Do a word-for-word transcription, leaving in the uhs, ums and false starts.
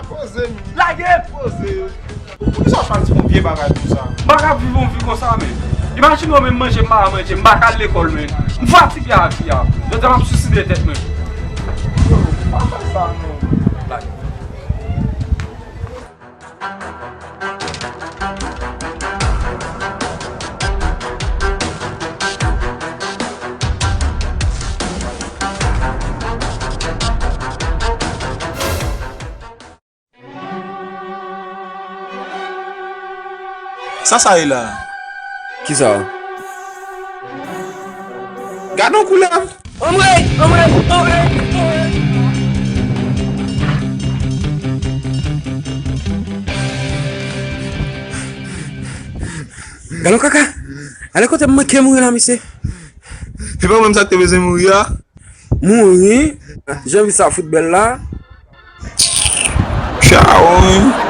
Poze m. Lage! Poze. Poukisa w chwazi fè yon vye bagay konsa? M pa ka viv yon vi konsa, men. Imajine w menm manje m pa ka manje, m pa ka al lekòl, men. M fatige ak vi a. Jodi a m ap siside tèt mwen. Yo, pa fè sa, non. Lage. Sa sa ye la? Kisa? Gade yon koulèv! Anmwey! Anmwey! Anmwey! Anmwey! Gade yon kaka! Ale kote m manke mouri la, mesye! Se pa mwen sa k te bezwen mouri a? Mouri? Jan vi sa fout bèl la? Chawony!